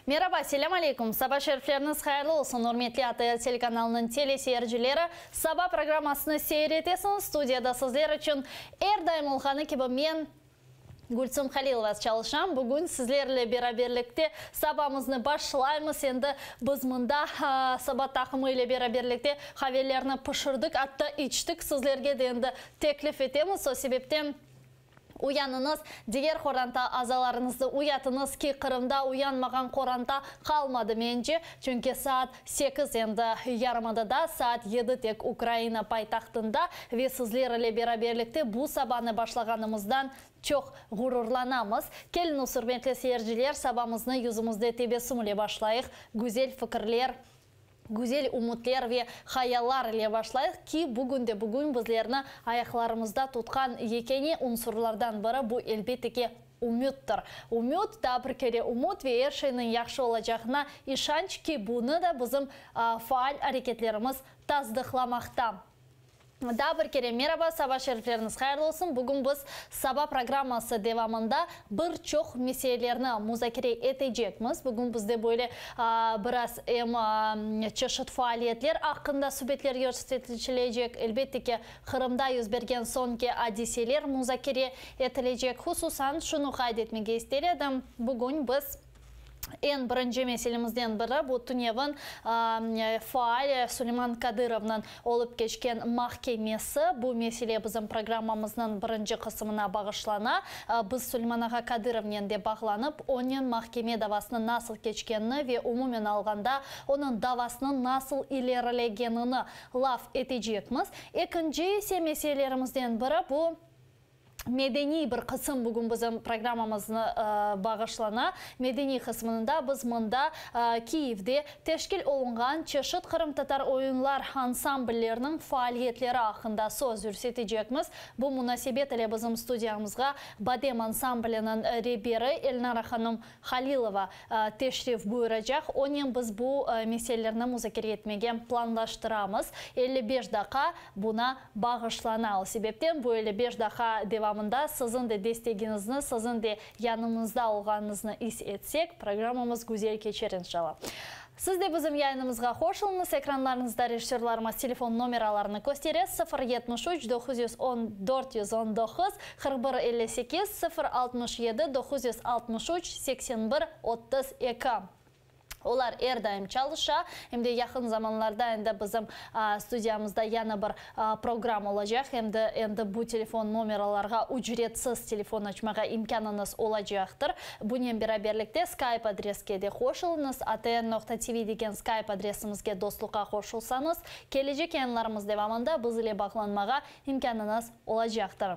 Meraba, selâm aleyküm, saba şerifleriñiz hayırlı olsun, ürmetli ATR telekanalınıñ teleseyircileri. Saba programmasını seyir etesiñiz, studiyada sizler içün er daim olğanı kibi men, Gülsüm Halilova, çalışam. Bugün sizlerle beraberlikte sabamıznı başlaymız. Endi biz mında saba taqımı ile beraberlikte qavelerni pişirdik, atta içtik, sizlerge de endi teklif etemiz. O sebepten. Uyanıñız, diger qoranta azalarıñıznı uyatıñız ki, Qırımda uyanmağan qoranta qalmadı mence, çünki saat sekiz endi yarımadada, saat yedi tek Ukraina paytahtında ve sizler ile beraberlikte bu sabanı başlağanımızdan çoq ğururlanamız. Keliñiz, ürmetli seyirciler, sabamıznı yüzümizde tebessüm ile başlayıq, güzel fikirler, Güzel ümütler ve hayallar ile başlayıq ki, bugün de bugün bizlerni ayaqlarımızda tutqan yekâne unsurlardan biri bu, elbette ki, ümüttir. Ümüt, daa bir kere ümüt ve er şeyniñ yahşı olacağına işanç ki, bunı da bizim faal areketlerimiz tasdıqlamaqta. Daa bir kere meraba, saba şerifleriñiz hayırlı olsun. Bugün biz saba programması devamında bir çoq meselelerni muzakere etecekmiz. Bugün bizde böyle biraz em çeşit faaliyetler aqqında subetler yürsetilçilecek. Elbette ki, Qırımda yüz bergen soñki adiseler muzakere etilecek. Hususan, şunı qayd etmege ister edim, bugün biz. Eñ birinci meselemizden biri, bu tünevin faal Suleyman Kadırovnıñ olıp keçken mahkemesi. Bu mesele bizim programmamıznıñ birinci qısımına bağışlana. Biz Suleyman ağa Kadırovnen de bağlanıp, onen mahkeme davasınıñ nasıl keçkenini ve umumen alğanda onıñ davasınıñ nasıl ilerilegenini laf etecekmiz. Ekinci ise meselelerimizden biri, bu. Medeniy bir qısım bugün bizim programmamıznı bağışlana. Medeniy qısmında biz mında Kiyevde teşkil olunğan çeşit qırımtatar oyunlar ansamblleriniñ faaliyetleri aqqında söz yürsetecekmiz. Bu munasebet ile bizim studiyamızğa Badem ansambliniñ reberi Elnara hanım Halilova teşrif buyuracaq. Onen biz bu meselelerni muzakere etmege planlaştıramız. 55 daqqa buna bağışlana. O sebepten bu 55 daqqa devamında siziñ de destegiñizni, siziñ de yanımızda olğanıñıznı is etsek, programmamız güzel keçer, inşallah. Siz de bizim yayınımızğa qoşulıñız. Ekranlarıñızda rejissörlarımız telefon nomeralarını köstere, 0 73 910 419 41 58 0 67 963 81 32. Olar er daim çalışa, em de yaqın zamanlarda endi bizim studiyamızda yañı bir program olacaq, em de endi bu telefon nomeralarğa ücretsiz telefon açmağa imkânıñız olacaqtır. Bunen beraberlikte Skype adreske de qoşulıñız, atr.tv degen Skype adresimizge dostluqqa qoşulsañız, kelecek yayınlarımız devamında biz ile bağlanmağa imkânıñız olacaqtır.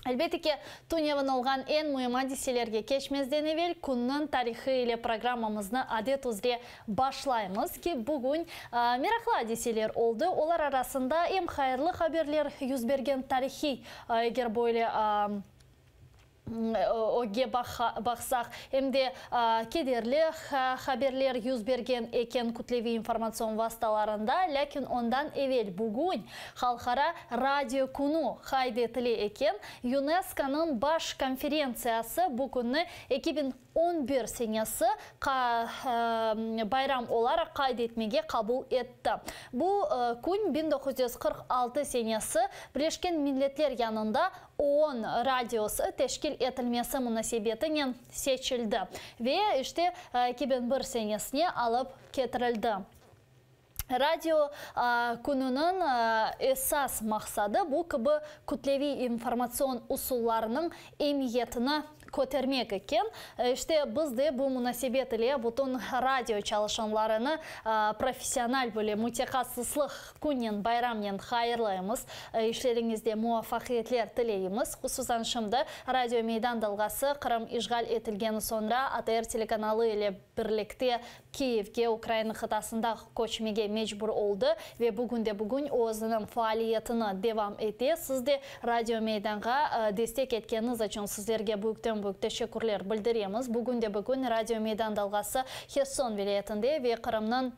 Elbette ki, tünevin olğan eñ müim adiselerge keçmezden evel künniñ tarihı ile programmamıznı adet üzre başlaymız ki, bugün meraqlı adiseler oldı. Olar arasında em hayırlı haberler yüz bergen tarihiy, eger böyle ögge baqsaq, em de kederli haberler yüz bergen eken kütleviy informatsion vastalarında. Lâkin ondan evel bugün Halqara radio künü qayd etile eken. YUNESKOnıñ baş konferentsiyası bu künni 2011 senesi bayram olaraq qayd etmege qabul etti. Bu kün 1946 senesi Birleşken Milletler yanında OON radiosı teşkil etilmesi munasebetinen seçildi ve işte 2001 senesine alıp ketirildi. Radio kününiñ esas maqsadı bu kibi kütleviy informatsion usullarınıñ emiyetini kötermek eken. İşte, biz de bu munasebet ile bütün radio çalışanlarını professional böyle mütehassıslıq künnen, bayramnen hayırlaymız, işleriñizde muvafaqiyetler tileymiz. Hususan şimdi Radio Meydan dalğası Qırım işğal etilgeni soñra ATR telekanalı ile birlikte Kiyevge, Ukraina qıtasında köçmege mecbur oldı ve bugünde-bugün özüniñ faaliyetini devam ete. Siz de Radio Meydanğa destek etkeniñiz içün sizlerge büyükten-büyük teşekkürler bildiremiz. Bugünde-bugün Radio Meydan dalğası Herson vilâyetinde ve Qırımnıñ.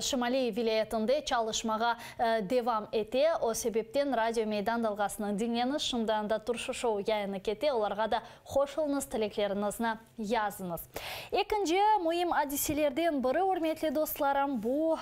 Şimaliy vilâyetinde çalışmağa devam ete. O sebepten Radio Meydan dalğasını diñleñiz. Şimdi anda Turşu Şou yayını kete. Olarğa da qoşulıñız, tilekleriñizni yazıñız. Ekinci müim adiselerden biri, ürmetli dostlarım, bu,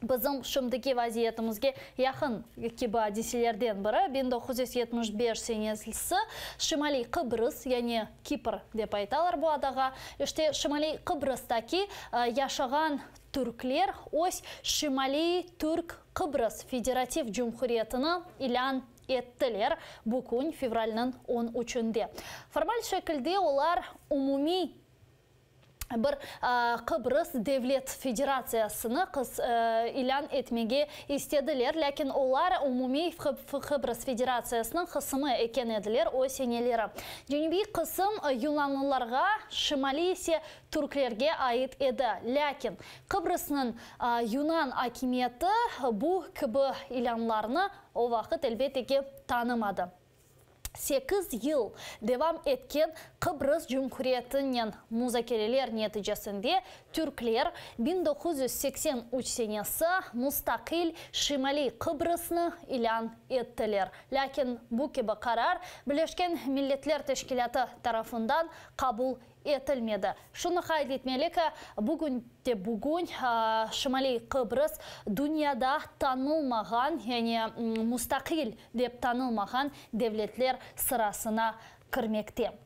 Bizim şimdiki vaziyetimizge yaqın kibi adiselerden biri, 1975 senesi Şimaliy Qıbrız, yani Kipr dep aytalar bu adağa, işte Şimaliy Qıbrıstaki yaşağan türkler öz Şimaliy Türk Qıbrız Federativ Cumhuriyetini ilân ettiler bu kün, fevralniñ on üçünde. Formal şekilde olar umumiy bir Qıbrız devlet federatsiyasını ilân etmege istediler, lâkin olar umumiy Qıbrız federatsiyasınıñ qısımı eken ediler o seneleri. Cenübiy qısım yunanlılarğa, şimaliy ise türklerge ait edi. Lâkin Qıbrısnıñ yunan akimiyeti bu kibi ilânlarnı o vaqıt, elbette ki, tanımadı. Sekiz yıl devam etken Qıbrız Cumhuriyetinen muzakereler neticesinde türkler 1983 senesi mustaqil Şimaliy Qıbrısnı ilân ettiler. Lâkin bu kibi qarar Birleşken Milletler Teşkilâtı tarafından qabul etilmedi. Şunı qayd etmeli ki, bugün de bugün Şimaliy Qıbrız dünyada tanılmağan, yani mustaqil dep tanılmağan devletler sırasına kirmekte.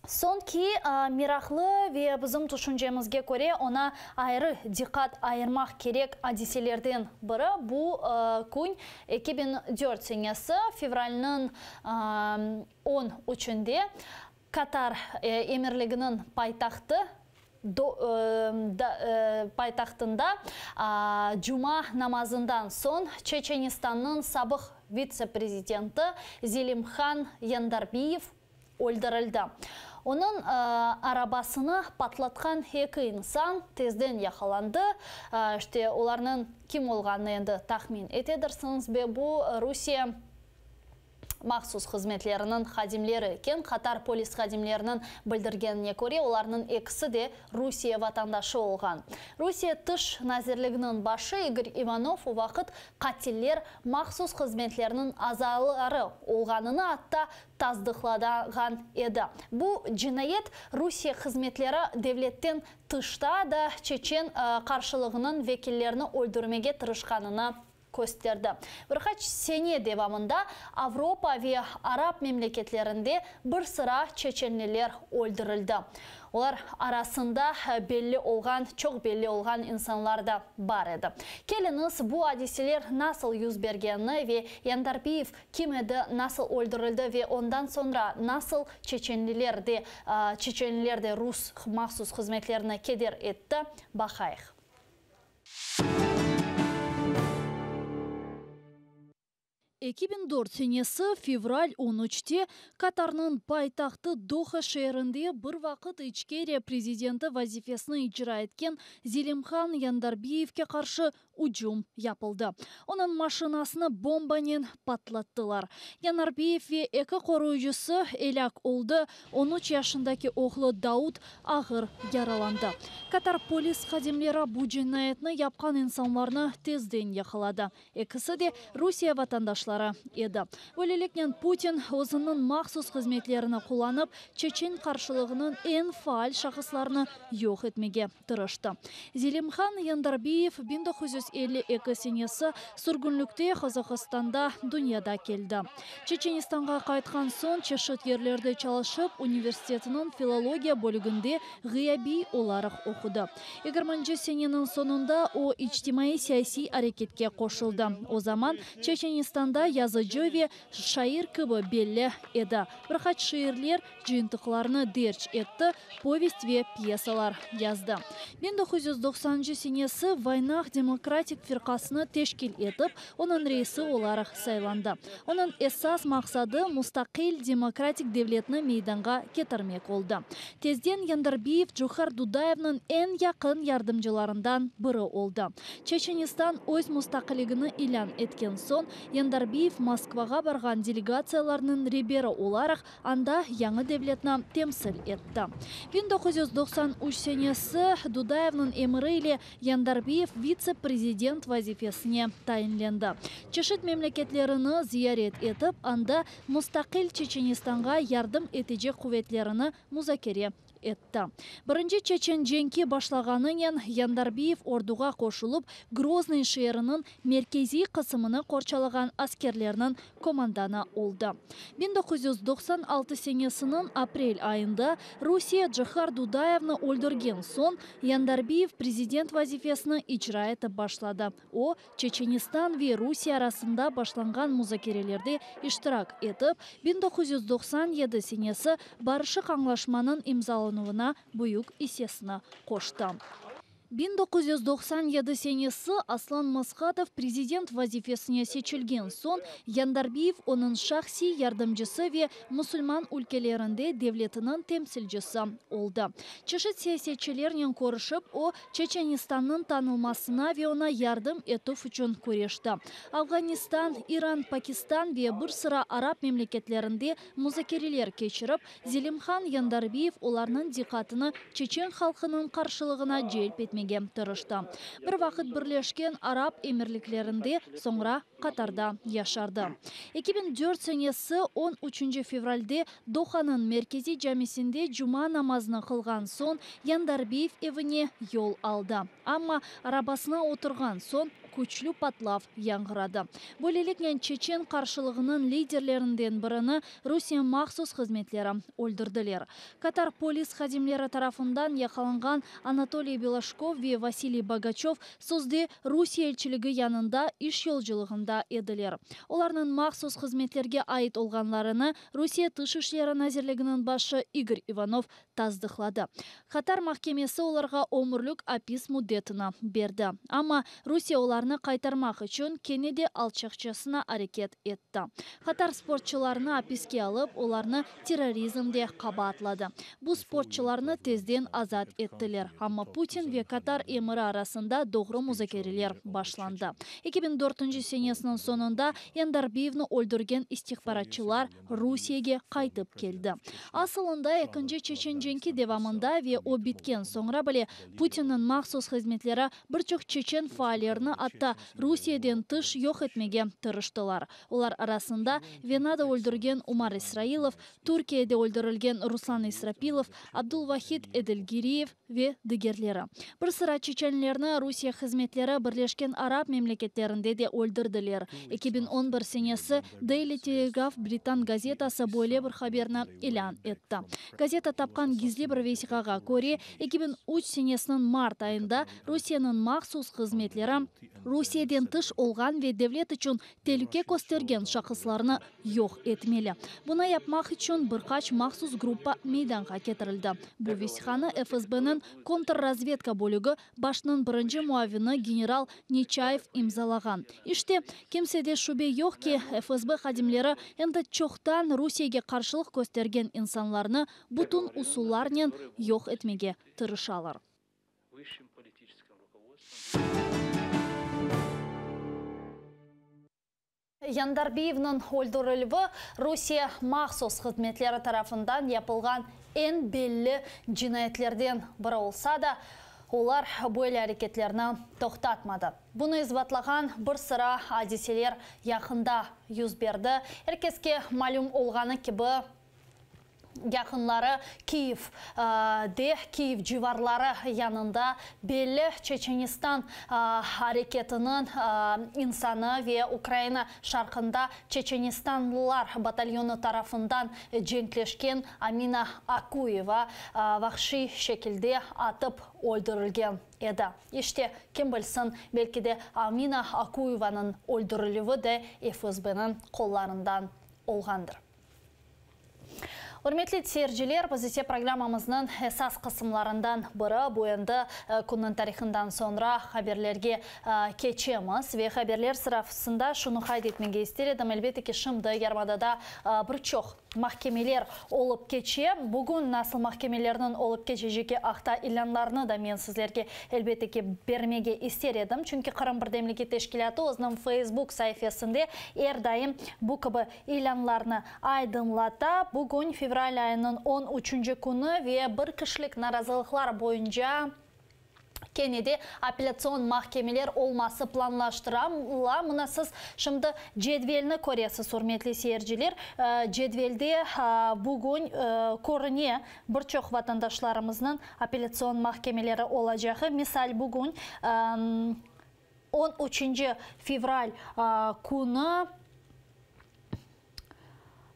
Soñki meraqlı ve bizim tüşüncemizge köre oña ayrı diqqat ayırmaq kerek adiselerden biri bu kün 2004 senesi fevralniñ on üçünde Katar Emirliginiñ paytahtı paytahtında cuma namazından soñ Çeçenistannıñ sabıq vitse-prezidenti Zelimhan Yandarbiyev öldürildi. Onıñ arabasını patlatqan eki insan tezden yaqalandı. İşte, olarnıñ kim olğanını endi tahmin etedirsiñiz ve bu Rusiye Mahsus hızmetleriniñ hadimleri eken. Qatar polis hadimleriniñ bildirgenine köre, olarnıñ ekisi de Rusiye vatandaşı olğan. Rusiye Tış nazirliginiñ başı İgor İvanov o vaqıt qatiller mahsus hızmetlerniñ azaları olğanını atta tasdıqlağan edi. Bu cinayet Rusiye hızmetleri devletten tışta da çeçen qarşılığınıñ vekillerini öldürmege tırışqanını kösterdi. Bir qaç sene devamında Avropa ve arap memleketlerinde bir sıra çeçenliler öldürildi. Olar arasında belli olğan, çoq belli olğan insanlar da bar edi. Keliñiz, bu adiseler nasıl yüz bergenini ve Yandarbiyev kim edi, nasıl öldürildi ve ondan soñra nasıl çeçenliler de, çeçenliler de rus mahsus hızmetlerine keder etti, baqayıq. 2004 senesi fevral on üçte Katarnıñ paytahtı Doha şeerinde bir vaqıt İçkeriya prezidenti vazifesini icra etken Zelimhan Yandarbiyevke qarşı ücüm yapıldı. Onıñ maşinasını bombanen patlattılar. Yanarbiyev ve eki qoruyıcısı elâk oldı, On üç yaşındaki oğlu Daud ağır yaralandı. Katar polis hadimleri bu cinayetni yapqan insanlarnı tezden yaqaladı. Ekisi de Rusiye vatandaşları edi. Böyleliknen Putin, özüniñ mahsus hızmetlerini qullanıp, çeçen qarşılığınıñ eñ faal şahıslarını yoq etmege tırıştı. Zelimhan Yandarbiyev 1952 senesi sürgünlikte Qazahistanda dünyada keldi. Çeçenistanğa qaytqan soñ çeşit yerlerde çalışıp, universitetiniñ filologiya bölüginde ğıyabiy olaraq oqudı. Yigirminci seneniñ soñunda o, içtimaiy-siyasiy areketke qoşuldı. O zaman Çeçenistanda yazıcı ve şair kibi belli edi. Bir qaç şiirler cıyıntıqlarını derc etti, povest ve pyesalar yazdı. 1990-cı senesi Vaynah demokratik firqasını teşkil etip, onıñ reisi olaraq saylandı. Onıñ esas maqsadı mustaqil demokratik devletni meydanğa ketirmek oldı. Tezden Yandarbiyev Cohar Dudayevniñ eñ yaqın yardımcılarından biri oldı. Çeçenistan öz mustaqilligini ilân etken soñ, Yandarbiyev. Yandarbiyev Moskvağa barğan delegatsiyalarnıñ reberi olaraq anda yañı devletni temsil etti. 1993 senesi Dudayevniñ emiri ile Yandarbiyev vitse-prezident vazifesine tayinlendi. Çeşit memleketlerini ziyaret etip, anda mustaqil Çeçenistanğa yardım etecek quvetlerini muzakere etti. Birinci çeçen cenki başlağanınen Yandarbiyev orduğa qoşulıp, Groznıy şeeriniñ merkeziy qısımını qorçalağan askerlerniñ komandanı oldı. 1996 senesiniñ aprel ayında Rusiye Cohar Dudayevni öldürgen soñ, Yandarbiyev prezident vazifesini icra etip başladı. O, Çeçenistan ve Rusiye arasında başlanğan muzakerelerde iştirak etip, 1997 senesi Barışıq añlaşmanıñ imzalanuvına büyük issesini qoştı. 1997 senesi Aslan Mashatov prezident vazifesine seçilgen soñ, Yandarbiyev onıñ şahsiy yardımcısı ve musulman ülkelerinde devletiniñ temsilcisi oldı. Çeşit siyasetçilernen körüşip, o, Çeçenistannıñ tanılmasına ve oña yardım etüv içün küreşti. Afğanistan, İran, Pakistan ve bir sıra arap memleketlerinde muzakereler keçirip, Zelimhan Yandarbiyev olarnıñ diqqatını çeçen halqınıñ qarşılığına celp etmege tırıştı. Bir vaqıt Birleşken Arap Emirliklerinde, soñra Qatarda yaşardı. 2004 senesi on üçünci fevralde Dohanıñ merkeziy camisinde cuma namazını qılğan soñ Yandarbiyev evine yol aldı. Amma arabasına oturğan soñ küçlü patlav yañğıradı. Böyleliknen çeçen qarşılığınıñ liderlerinden birini Rusiye mahsus hızmetleri öldürdiler. Qatar polis hadimleri tarafından yaqalanğan Anatoliy Belaşkov ve Vasiliy Bogaçev sözde Rusiye elçiligi yanında iş yolculığında ediler. Olarnıñ mahsus hızmetlerge ait olğanlarını Rusiye Tış işleri nazirliginiñ başı İgor İvanov tasdıqladı. Qatar mahkemesi olarğa ömürlik apis müddetini berdi. Amma Rusiye olarnı qaytarmaq içün kene de alçaqçasına areket etti. Qatar sportçılarını apiske alıp, olarnı terrorizmde qabaatladı. Bu sportçılarnı tezden azat ettiler, amma Putin ve Qatar emiri arasında doğru muzakereler başlandı. 2004 senesiniñ soñunda Yandarbiyevni öldürgen istihbaratçılar Rusiyege qaytıp keldi. Asılında, ekinci çeçen cenki devamında ve o bitken soñra bile Putinniñ mahsus hızmetleri bir çoq çeçen faallerini atta Rusiyeden tış yoq etmege tırıştılar. Olar arasında Venada öldürgen Umar İsroilov, Türkiyede öldürilgen Ruslan İsrapilov, Abdulvahid Edilgiriyev ve digerleri. Bir sıra çeçenlerni Rusiye hızmetleri Birleşken Arap Memleketlerinde de öldürdiler. 2011 senesi Daily Telegraph britan gazetası böyle bir haberni ilân etti. Gazeta tapqan gizli bir vesiqağa köre, 2003 senesiniñ mart ayında Rusiyeniñ mahsus hızmetleri Rusiyeden tış olğan ve devlet içün telüke köstergen şahıslarnı yoq etmeli. Bunı yapmaq içün bir qaç mahsus gruppa meydanğa ketirildi. Bu vesiqanı FSBniñ kontrrazvedka bölügi başınıñ birinci muavini general Neçayev imzalağan. İşte, kimsede şübe yoq ki, FSB hadimleri endi çoqtan Rusiyege qarşılıq köstergen insanlarnı bütün usullarnen yoq etmege tırışalar. Yandarbiyevniñ öldürilüvi Rusiye mahsus hızmetleri tarafından yapılğan eñ belli cinayetlerden biri olsa da, olar böyle areketlerni toqtatmadı. Bunı isbatlağan bir sıra adiseler yaqında yüz berdi. Er keske malüm olğanı kibi, Yaqınları Kiyev de, Kiyev civarları yanında belli Çeçenistan areketiniñ insanı ve Ukraina şarqında çeçenistanlılar batalyonı tarafından cenkleşken Amina Akuyeva vahşiy şekilde atıp öldürilgen edi. İşte, kim bilsin, belki de Amina Akuyevanıñ öldürilüvi de FSBniñ qollarından olğandır. Ürmetli seyirciler, biz ise programmamıznıñ esas qısımlarından biri, bu endi künniñ tarihından soñra haberlerge keçemiz. Ve haberler sırasında şunı qayd etmege ister edim, elbette ki, şimdi yarımadada bir çoq mahkemeler olıp keçe. Bugün nasıl mahkemelerniñ olıp keçecegi aqta ilânlarnı da men sizlerge, elbette ki, bermege ister edim. Çünki Qırım birdemligi teşkilâtı özüniñ Feysbuk saifesinde er daim bu kibi ilânlarnı aydınlata. Bugün fevral ayınıñ on üçünci künü ve bir kişilik narazılıqlar boyunca kene de apellâtsion mahkemeler olması planlaştırıla. Mına siz şimdi cedvelni köresiz, ürmetli seyirciler. Cedvelde bugün körüne bir çoq vatandaşlarımıznıñ apellâtsion mahkemeleri olacağı. Misal, bugün on üçünci fevral künü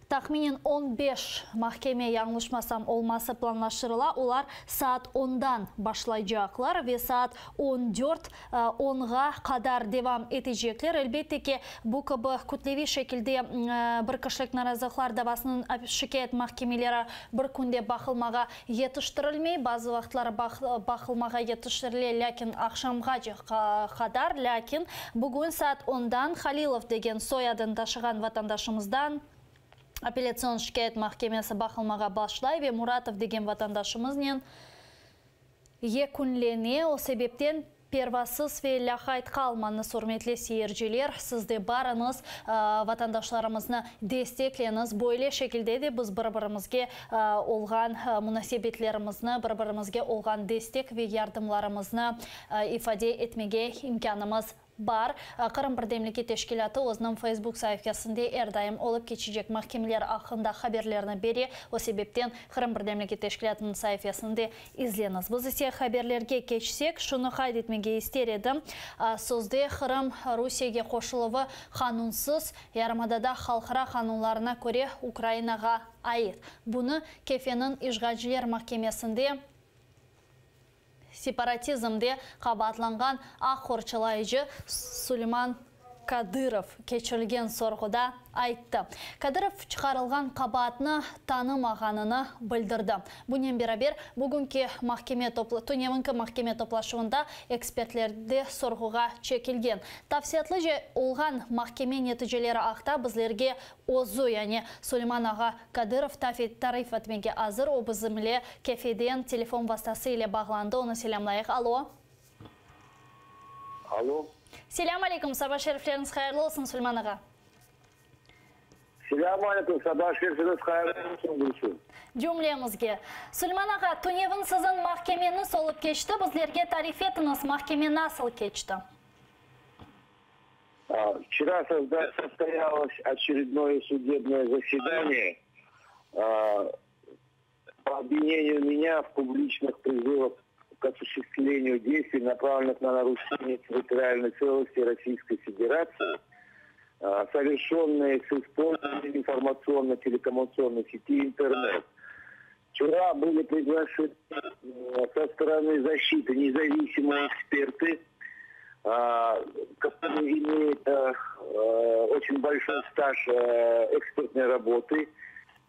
Tahminen 15 mahkeme, yañlışmasam, olması planlaştırıla, olar saat ondan başlaycaqlar ve saat 14 onğa qadar devam etecekler. Elbette ki, bu kibi kütleviy şekilde bir kişilik narazılıqlar davasınıñ şikâyet mahkemeleri bir künde baqılmağa yetiştirilmey, bazı vaqıtları baqılmağa yetiştirile, lâkin aqşamğace qadar. Lâkin bugün saat ondan Halilov degen soyadını taşığan vatandaşımızdan apellâtsion şikâyet mahkemesi baqılmağa başlay ve Muratov degen vatandaşımıznen yekünlene. O sebepten pervasız ve lâqayt qalmañız, ürmetli seyirciler, siz de barıñız, vatandaşlarımıznı destekleñiz. Böyle şekilde de biz bir-birimizge olğan munasebetlerimizni, bir-birimizge olğan destek ve yardımlarımıznı ifade etmege imkânımız bar. Qırım birdemligi teşkilâtı özüniñ Facebook saifesinde er daim olıp keçecek mahkemeler aqqında haberlerni bere, o sebepten Qırım birdemligi teşkilâtınıñ saifesini de izleñiz. Biz ise haberlerge keçsek, şunı qayd etmege ister edim, sözde Qırım Rusiyege qoşuluvı qanunsız, yarımadada halqara qanunlarına köre Ukrainağa ait. Bunı Kefeniñ işğalciler mahkemesinde Separatizmde qabaatlanğan aq qorçalayıcı Suleyman Kadırov keçirilgen sorğuda ayttı. Kadırov çıqarılğan qabaatnı tanımağanını bildirdi. Bunen beraber, bugünki mahkeme tünevinki mahkeme toplaşuvında ekspertler de sorğuğa çekilgen. Tafsilâtlıca olğan mahkeme neticeleri aqta bizlerge Özü, yani Suleyman ağa Kadırov tarif etmege azır. O bizimle Kefeden telefon vastası ile bağlandı. Onı selâmlayıq. Alo. Alo. Selâm aleyküm, saba şerifleriñiz hayırlı olsun, Suleyman ağa. Selâm aleyküm, saba şerifleriñiz hayırlı olsun, Gülsüm. Cümlemizge. Suleyman ağa, tünevin siziñ mahkemeñiz olıp keçti. Bizlerge tarif etiñiz, mahkeme nasıl keçti? Вчера состоялось очередное судебное заседание по обвинению меня в публичных призывах к осуществлению действий, направленных на нарушение территориальной целостности Российской Федерации, совершенные с использованием информационно-телекоммуникационной сети интернет. Вчера были приглашены со стороны защиты независимые эксперты, которые имеют очень большой стаж экспертной работы.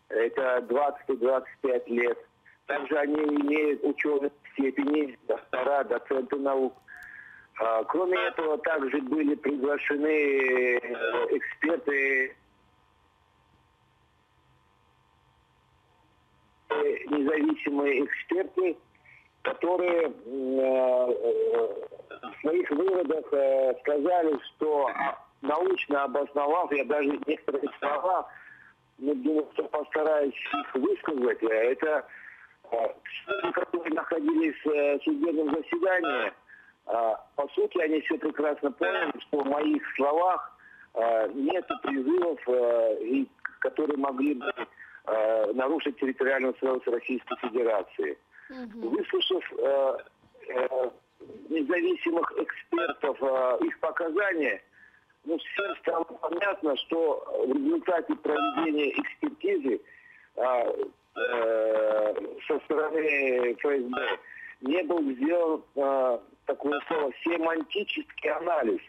Это 20-25 лет. Также они имеют ученые степени, доктора, доценты наук. Кроме этого, также были приглашены эксперты, независимые эксперты, которые в своих выводах сказали, что научно обосновав, я даже некоторые слова, ну, думаю, что постараюсь их высказать, это люди, которые находились в судебном заседании, по сути, они все прекрасно поняли, что в моих словах нет призывов, которые могли бы нарушить территориальную целостность Российской Федерации. Выслушав независимых экспертов, их показания, ну, всем стало понятно, что в результате проведения экспертизы со стороны ФСБ не был сделан, такое слово, семантический анализ.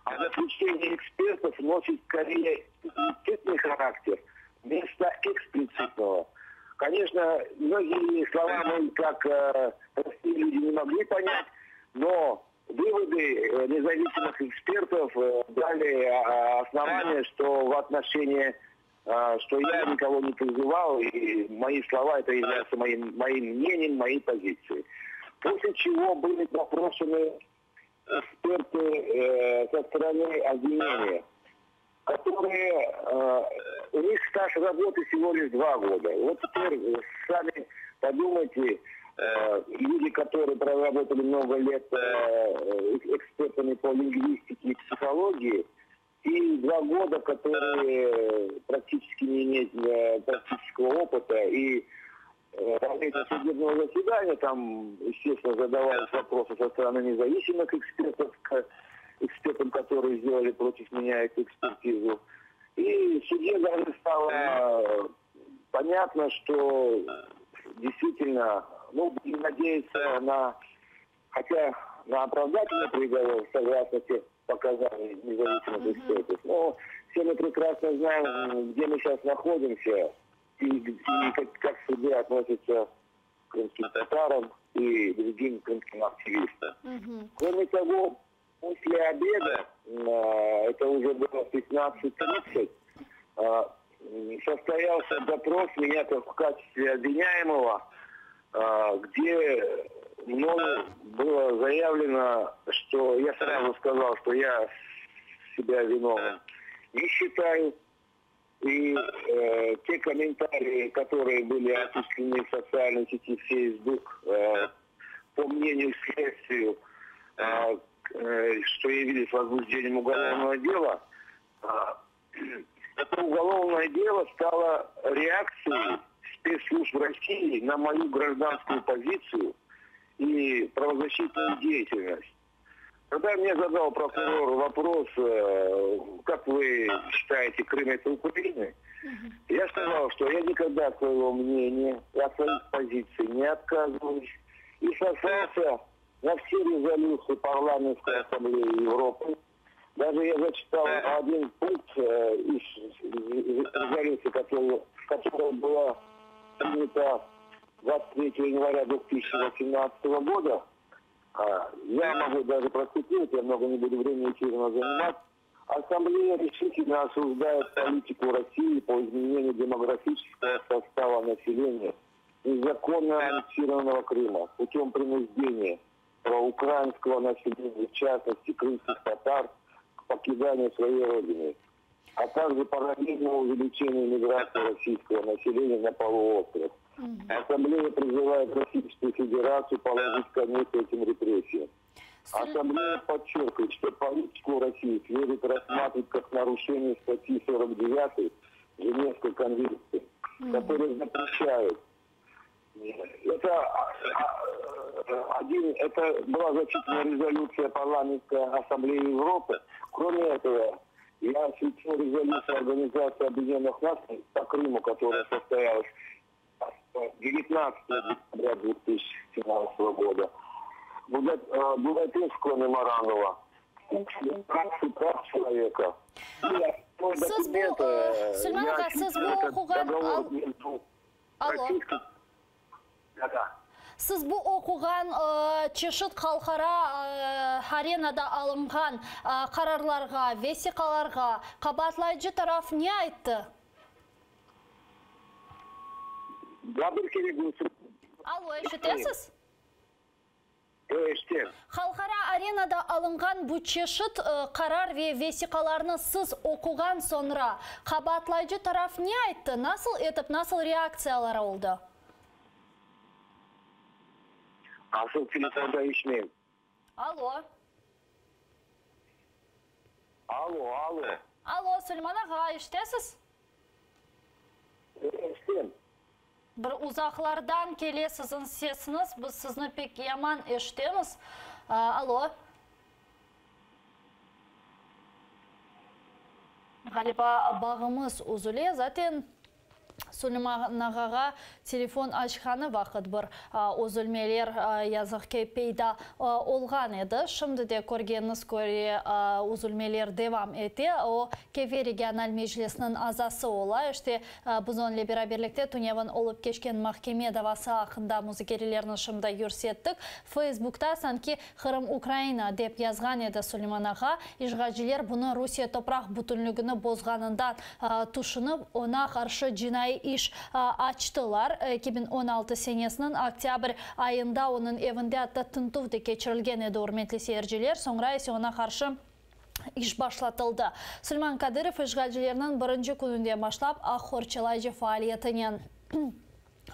А заключение экспертов носит скорее имплицитный характер вместо эксплицитного. Конечно, многие слова мы, как э, простые люди, не могли понять, но выводы э, независимых экспертов э, дали а, основание, что в отношении, что я никого не призывал, и мои слова это являются моим, моим мнением, моей позицией. После чего были допрошены эксперты э, со стороны обвинения, которые, э, у них стаж работы всего лишь два года. Вот теперь сами подумайте, э, люди, которые проработали много лет э, экспертами по лингвистике и психологии, и два года, которые практически не имеют э, практического опыта и во время судебного заседания там, естественно, задавались вопросы со стороны независимых экспертов, к экспертам, которые сделали против меня эту экспертизу. И в суде даже стало понятно, что действительно, ну, будем надеяться на, хотя на оправдательный приговор, согласно тех показаний независимых экспертов, но все мы прекрасно знаем, где мы сейчас находимся и, и как, как суды относятся к крымским татарам и другим крымским активистам. Угу. Кроме того, после обеда, э, это уже было 15.30, э, состоялся допрос меня как в качестве обвиняемого, э, где мною было заявлено, что я сразу сказал, что я себя виновным не считаю. И э, те комментарии, которые были осуществлены в социальной сети Facebook, э, по мнению следствию, э, э, что явились возбуждением уголовного дела, э, это уголовное дело стало реакцией спецслужб России на мою гражданскую позицию и правозащитную деятельность. Когда мне задал прокурор вопрос, э, как вы считаете, Крым это Украина, я сказал, что я никогда от своего мнения и от своих позиций не отказываюсь. И сослался на все резолюции Парламентской ассамблеи Европы. Даже я зачитал один пункт э, из резолюции, которая, которая была принята 23 января 2018 года. А, я могу даже процитировать, я много не буду времени эфирного занимать. Ассамблея решительно осуждает политику России по изменению демографического состава населения незаконно аннексированного Крыма путем принуждения проукраинского населения, в частности крымских татар, к покиданию своей родины, а также параллельному увеличению миграции российского населения на полуостров. Ассамблея призывает Российскую Федерацию положить конец этим репрессиям. Ассамблея подчеркивает, что политику России следует рассматривать как нарушение статьи 49 Женевской конвенции, которая запрещает это, а, а, один, это была зачитана резолюция Парламентской ассамблеи Европы. Кроме этого, я осветил резолюцию Организации Объединенных Наций по Крыму, которая состоялась 19 декабря 2017 года. Э, Будапештского меморандума, Декларации прав человека. Siz bu, e, Suleyman ağa, siz bu oquğan... Alo. Siz bu oquğan e, çeşit halqara e, arenada alınğan qararlarğa, vesiqalarğa qabaatlayıcı taraf ne ayttı? Daa bir kere Alo, eşitesiz? Eşitem. Halqara arenada alınğan bu çeşit qarar ve vesiqalarnı siz oquğan soñra, qabaatlayıcı taraf ne ayttı, nasıl etip, nasıl reaktsiyaları oldı? Asıl telefonda eşitmeyim. Alo. Alo, alo. Alo, Suleyman ağa, eşitesiz? Eşitem. Bir uzaqlardan kele siziñ sesiñiz, biz sizni pek yaman eşitemiz. Alo. Ğaliba bağımız üzüle. Zaten. Suleyman ağağa telefon açqanı vaqıt bir üzülmeler, yazıq ki, peyda olğan edi. Şimdi de, körgeniñiz köre, üzülmeler devam ete. O, Kefe regional meclisiniñ azası ola. İşte, biz onıñle beraberlikte tünevin olıp keçken mahkeme davası aqqında muzakerelerni şimdi yürsettik. Feysbukta sanki Qırım Ukraina, dep yazğan edi Suleyman ağa. İşğalciler bunı Rusiye topraq bütünligini bozğanından tüşünip, oña qarşı cinaiy iş açtılar. 2016 senesiniñ oktâbr ayında onıñ evinde atta tintüv de keçirilgen edi, ürmetli seyirciler, soñra ise oña qarşı iş başlatıldı. Suleyman Kadırov işğalcilerniñ birinci kününden başlap aq qorçalayıcı faaliyetinen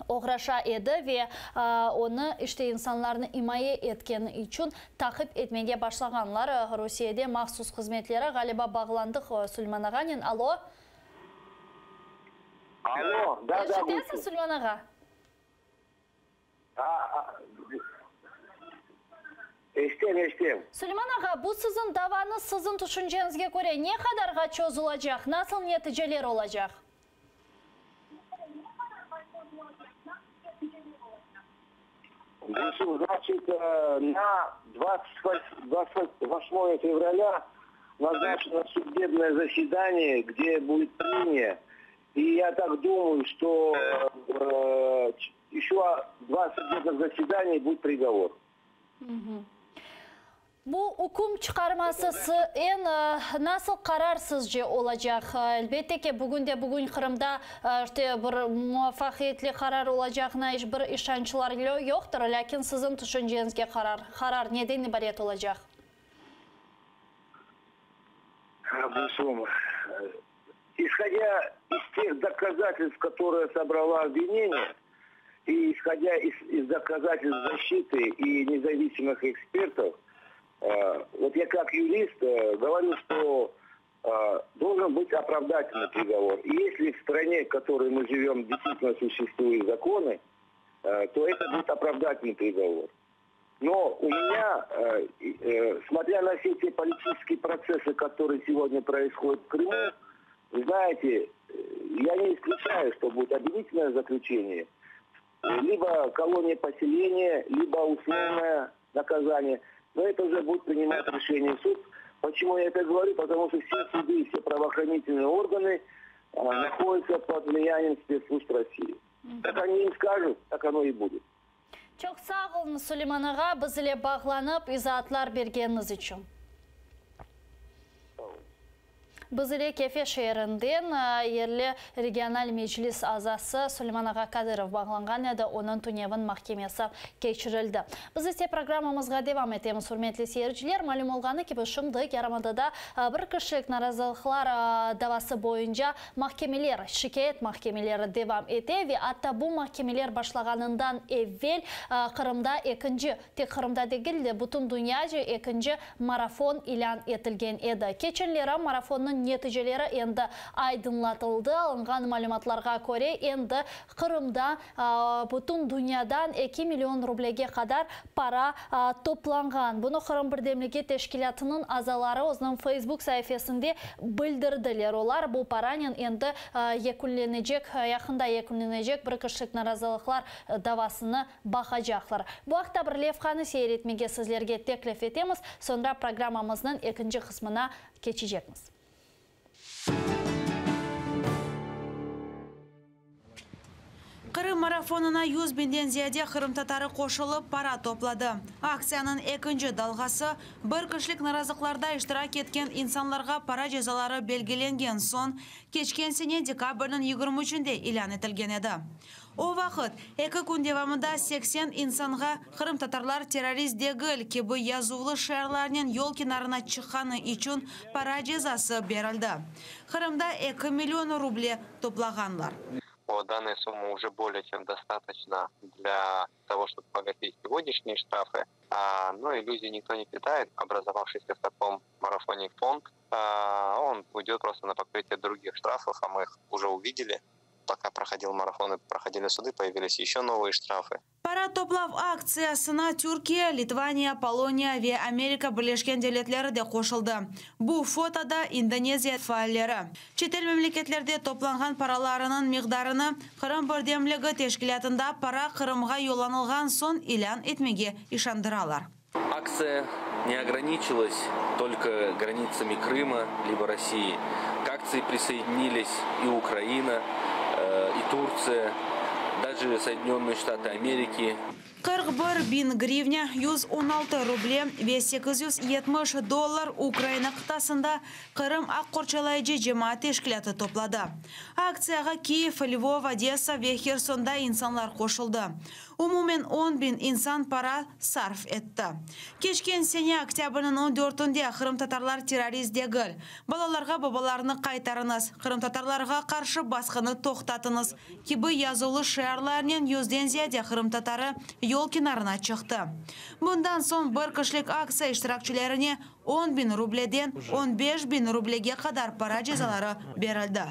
oğraşa edi ve onı, işte, insanlarnı imaye etkeni içün taqip etmege başlağanlar. Rusiyede mahsus hızmetleri, ğaliba, bağlandıq Suleyman ağanen. Alo? Alo, da, da. Eşitesiz, Suleyman ağa? Eşitem, eşitem. Suleyman ağa, bu siziñ davañız, siziñ tüşünceñizge köre, ne qadarğa çozulacaq, nasıl neticeler olacaq? Значит, на 28 февраля назначено судебное заседание, где будет прение. И я так думаю, что еще два судебных заседания будет приговор. Bu üküm çıqarması eñ nasıl qarar sizce olacaq? Elbette ki, bugün de bugün Qırımda işte bir muvafaqiyetli qarar olacağına iç bir işançlar yoqtır, lâkin siziñ tüşünceñizge qarar, qarar neden ibaret olacaq? Gülsum, исходя из тех доказательств, которые собрала обвинение, и исходя из, из доказательств защиты и независимых экспертов, вот я как юрист говорю, что должен быть оправдательный приговор. И если в стране, в которой мы живем, действительно существуют законы, то это будет оправдательный приговор. Но у меня, смотря на все те политические процессы, которые сегодня происходят в Крыму, вы знаете, я не исключаю, что будет обвинительное заключение, либо колония поселения, либо условное наказание. Но это уже будет принимать решение суд. Почему я это говорю? Потому что все суды и все правоохранительные органы находятся под влиянием спецслужб России. Как они им скажут, так оно и будет. Çoq sağ oluñ, Suleyman ağa, biz ile bağlanıp izaatlar bergeniñiz içün. Biz ile Kefe şeerinden yerli regional meclis azası Suleyman ağa Kadırov bağlanğan edi, onıñ tünevin mahkemesi keçirildi. Biz ise programmamızğa devam etemiz, ürmetli seyirciler. Malüm olğanı kibi, şimdi yarımadada bir kişilik narazılıqlar davası boyunca mahkemeler, şikâyet mahkemeleri devam ete ve atta bu mahkemeler başlağanından evel Qırımda ekinci, tek Qırımda degil de, bütün dünyaca ekinci marafon ilân etilgen edi. Keçenleri marafonnıñ neticeleri endi aydınlatıldı. Alınğan malümatlarğa köre, endi Qırımda bütün dünyadan eki million rublege qadar para toplanğan. Bunı Qırım birdemligi teşkilâtınıñ azaları özüniñ Facebook saifesinde bildirdiler. Olar bu paranen endi yekünlenecek, yaqında yekünlenecek bir kişilik narazılıqlar davasını baqacaqlar. Bu aqta bir levhanı seyir etmege sizlerge teklif etemiz, soñra programmamıznıñ ekinci qısmına keçecekmiz. Qırım marafonına 100 biñden ziyade qırımtatarı qoşulıp, para topladı. Aktsiyanıñ ekinci dalğası bir kişilik narazılıqlarda iştirak etken insanlarğa para cezaları belgilengen soñ, keçken sene dekabrniñ 23-ünde ilân etilgen edi. O vaqıt eki kün devamında 80 insanğa qırımtatarlar terrorist degil kibi yazuvlı şiarlarnen yol kenarına çıqqanı içün para cezası berildi. Qırımda 2 million ruble toplağanlar. По данной суммы уже более чем достаточно для того, чтобы погасить сегодняшние штрафы. А, но иллюзий никто не питает. Образовавшийся в таком марафоне фонд, а, он уйдет просто на покрытие других штрафов, а мы их уже увидели. Пока проходил марафон и проходили суды, появились еще новые штрафы. Para toplav aktsiyasına Türkiye, Litvaniya, Poloniya ve Amerika Birleşken Devletleri de qoşuldı. Bu fotoda İndoneziya faalleri. Çetel memleketlerde toplanğan paralarınıñ miqdarını Qırım birdemligi teşkilâtında para Qırımğa yollanılğan soñ ilân etmege işandıralar. Акция не ограничилась только границами Крыма либо России. К акции присоединились и Украина, и Турция, даже Соединенные Штаты Америки. 41 biñ grivna, 116 ruble ve 870 dollar Ukraina qıtasında Qırım aq qorçalayıcı cemaat teşkilâtı topladı. Aktsiyağa Kiyev, Lvov, Odessa ve Hersonda insanlar qoşuldı. Umumen 10 biñ insan para sarf etti. Keçken sene oktâbrniñ 14-ünde qırımtatarlar terrorist degil, balalarğa babalarını qaytarıñız, qırımtatarlarğa qarşı basqını toqtatıñız kibi yazuvlı şiarlarnen yüzden ziyade qırımtatarı yol kenarına çıqtı. Bundan soñ bir kişilik aktsiya iştirakçilerine 10 biñ rubleden 15 biñ rublege qadar para cezaları berildi.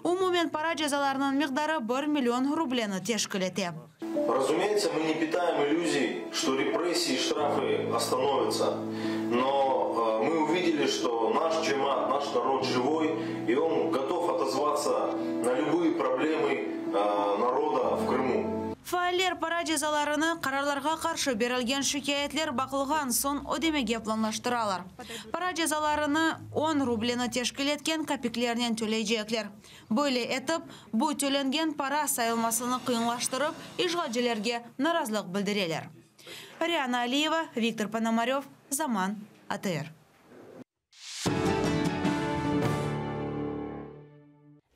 Umumen para cezalarınıñ miqdarı 1 million rubleni teşkil ete. Разумеется, мы не питаем иллюзий, что репрессии и штрафы остановятся. Но мы увидели, что наш джемат, наш народ живой, и он готов отозваться на любые проблемы народа в Крыму. Faaller para cezalarını qararlarğa qarşı berilgen şikâyetler baqılğan soñ ödemege planlaştıralar. Para cezalarını 10 rubleni teşkil etken kapiklernen töleycekler. Böyle etip, bu tölengen para sayılmasını qıyınlaştırıp, işğalcilerge narazılıq bildireler. Riana Aliyeva, Viktor Ponomarev, Zaman, ATR.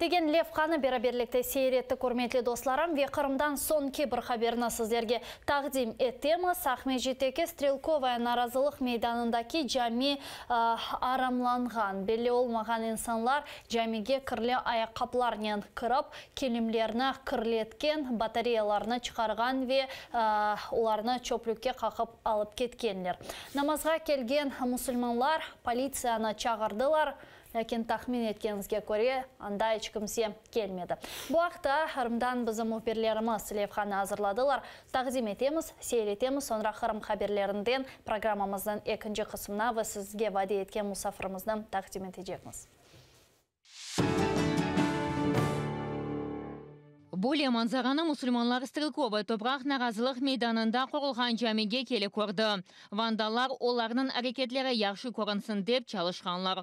Degen levhanı beraberlikte seyir ettik, ürmetli dostlarım, ve Qırımdan soñki bir haberni sizlerge taqdim etemiz. Aqmescitteki Strelkovaya narazılıq meydanındaki cami aramlanğan. Belli olmağan insanlar camige kirli ayaqqaplarnen kirip, kilimlerni kirletken, batareyalarnı çıqarğan ve olarnı çöplükke qaqıp alıp ketkenler. Namazğa kelgen musulmanlar politsiyanı çağırdılar. Lâkin tahmin etkeniñizge köre, anda iç kimse kelmedi. Bu aqta Qırımdan bizim mühbirlerimiz levhanı azırladılar. Taqdim etemiz, seyir etemiz, soñra Qırım haberlerinden programmamıznıñ ekinci qısmına ve sizge vade etken musafirimizni taqdim etecekmiz. Böyle manzaranı musulmanlar Strelkovaya topraq narazılıq meydanında qurulğan camige kelip kördi. Vandallar olarnıñ areketleri yahşı körünsin dep çalışqanlar.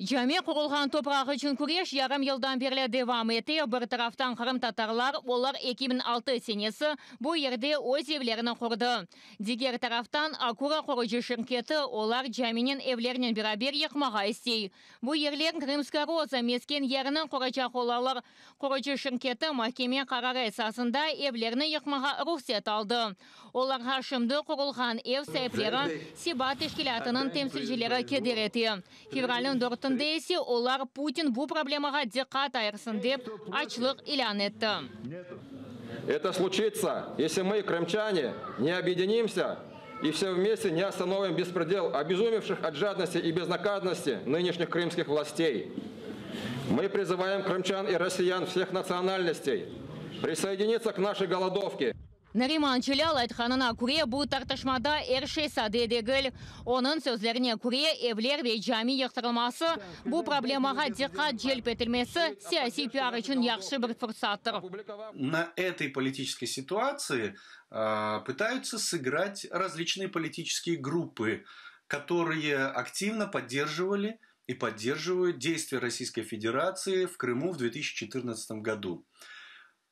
Cami qurulğan topraq içün küreş yarım yıldan berli devam ete. Bir taraftan qırımtatarlar, olar 2006 senesi bu yerde öz evlerini qurdı. Diger taraftan Akura qurucı şirketi, olar caminen evlernen beraber yıqmağa istey. Bu yerler Krımskaya roza mesken yerini quracaq olalar. Qurucı şirketi mahkeme qararı esasında evlerni yıqmağa ruhset aldı. Olarğa şimdi qurulğan ev saipleri SİBA teşkilâtınıñ temsilcileri keder ete. Fevralniñ dörtünde ise olar Putin bu problemağa diqqat ayırsın dep, açlıq ilân etti. Это случится, если мы, крымчане, не объединимся и все вместе не остановим беспредел обезумевших от жадности и безнаказанности нынешних крымских властей. Мы призываем крымчан и россиян всех национальностей присоединиться к нашей голодовке. Nariman Celâl aytqanına köre, bu tartışmada er şey sade degil. Onıñ sözlerine köre, evler ve cami yıqtırılması, bu problemağa diqqat celp etilmesi, siyasiy piar içün yahşı bir fırsattır. На этой политической ситуации пытаются сыграть различные политические группы, которые активно поддерживали и поддерживают действия Российской Федерации в Крыму в 2014 году.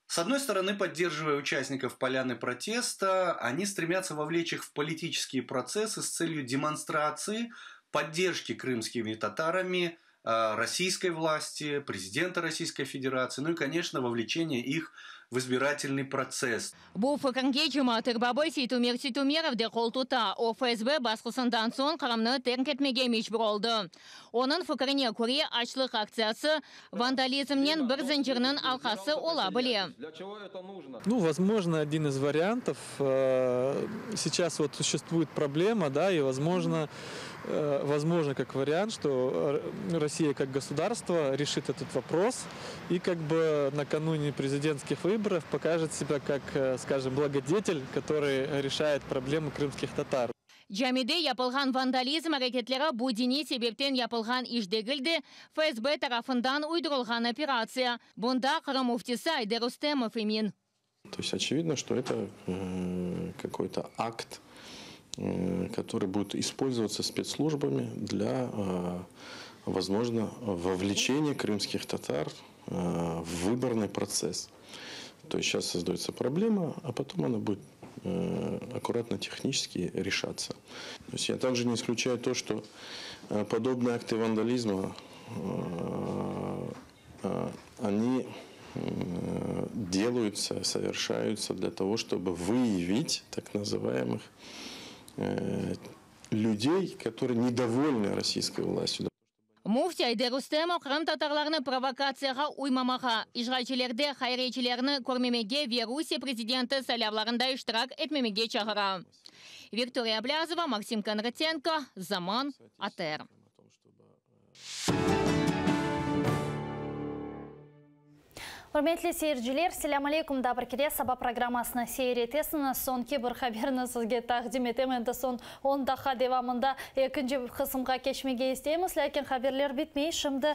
С одной стороны, поддерживая участников поляны протеста, они стремятся вовлечь их в политические процессы с целью демонстрации поддержки крымскими татарами российской власти, президента Российской Федерации, ну и, конечно, вовлечение их. в избирательный процесс. Bu fikirge cemaat erbabı Seytumer Seytumerov de qol tuta. O, FSB basqısından soñ Qırımnı terk etmege mecbur oldı. Onıñ fikrine köre, açlıq aktsiyası vandalizmnen bir zıncırnıñ alqası ola bile. Ну, возможно, один из вариантов. Сейчас вот существует проблема, да, и возможно, возможно, как вариант, что Россия как государство решит этот вопрос и как бы накануне президентских выборов покажет себя как, скажем, благодетель, который решает проблемы крымских татар. Camide yapılğan vandalizm areketleri bu diniy sebepten yapılğan iş degil de, FSB tarafından uydurılğan operatsiya. Bunda Qırım müftisi Ayder Rustemov emin. То есть очевидно, что это какой-то акт, который будет использоваться спецслужбами для, возможно, вовлечения крымских татар в выборный процесс. То есть сейчас создается проблема, а потом она будет аккуратно технически решаться. То есть я также не исключаю то, что подобные акты вандализма, они делаются, совершаются для того, чтобы выявить так называемых людей, которые недовольны российской властью. Müfti Ayder Rustemov qırımtatarlarnı provokatsiyağa uymamağa, işğalcilerde hayriyecilerni körmemege ve Rusiye prezidenti saylavlarında iştirak etmemege çağıra. Viktoriya Ablâzova, Maksim Kondratenko, Zaman, ATR. Ürmetli seyirciler, selâm aleyküm, daa bir kere Saba programmasını seyir etesiñiz. Soñki bir haberni sizge taqdim etem, endi soñ on daqqa devamında ekinci qısımğa keçmege isteymiz, lâkin haberler bitmey. Şimdi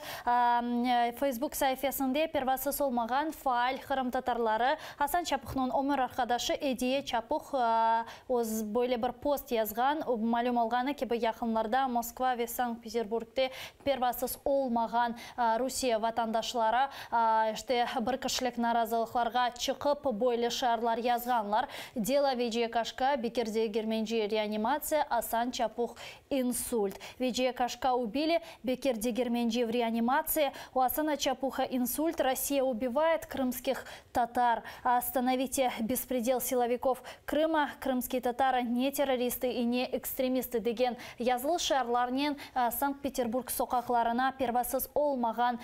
Facebook saifesinde pervasız olmağan faal qırımtatarları Asan Çapuhnıñ ömür arqadaşı Ediye Çapuh öz böyle bir post yazğan. Malüm olğanı kibi, yaqınlarda Moskva ve Sankt-Peterburgde pervasız olmağan Rusiye vatandaşları işte bir kişilik narazılıqlarğa çıqıp, böyle şiarlar yazğanlar, Delo Veciye Kaşka, Bekir Degermenci reanimatsiya, Asan Çapuh insult. Veciye Kaşka ubili, Bekir Degermenci v reanimatsiya, u Asana Çapuha insult, Rossiya ubivayet krımskih tatar, Ostanovite bespredel silovikov Krıma, Krımskiy tatarı ne terroristı i ne ekstremistı degen yazılı şiarlarnen Sankt-Peterburg soqaqlarına pervasız olmağan